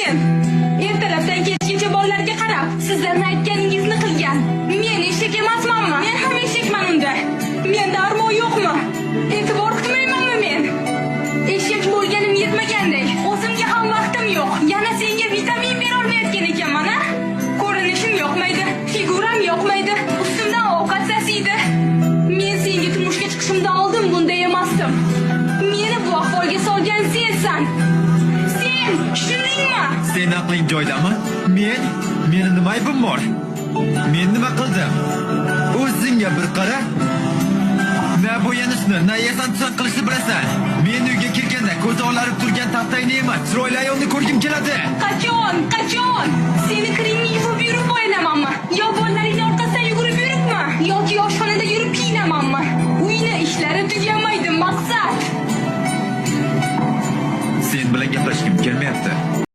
Sen ertalabdan kechgacha bolalarga qarab, sizlarni aytganingizni qilgan. Men eshak emasmanmi? Men ham eshakman unda. Menda armon yo'qmi? E'tibor qilmaymanmi men? Eshak bo'lganim yetmaganday, o'zimga ham vaqtim yo'q. Yana senga vitamin berolmayotgan ekanman, a? Ko'rinishim yoqmaydi, figuram yoqmaydi, ustimdan ovqat sasiydi. Men senga turmushga chiqishimdan oldin bunday emasdim. Meni bu ahvolga solgan sensan. Sen, tushundingmi? Sen aqling joyidami? Men? Meni nima aybim bor? Men nima qildim? O'zingga bir qara. Na bo'yanishni, na yasan-tusan qilishni bilasan. Men uyga kirganda ko'zi olarib turgan taxtayni emas, chiroyli ayolni ko'rgim keladi. Qachon? Qachon? Seni kiringni yuvib yurib bo'yanamanmi? Yo bolalaringni orqasidan yugurib yuribmi? Yoki oshxonada yurib kiyinamanmi? Uyni ishlari tugamaydi, Maqsad. Sen bilan gaplashgim kelmayapti.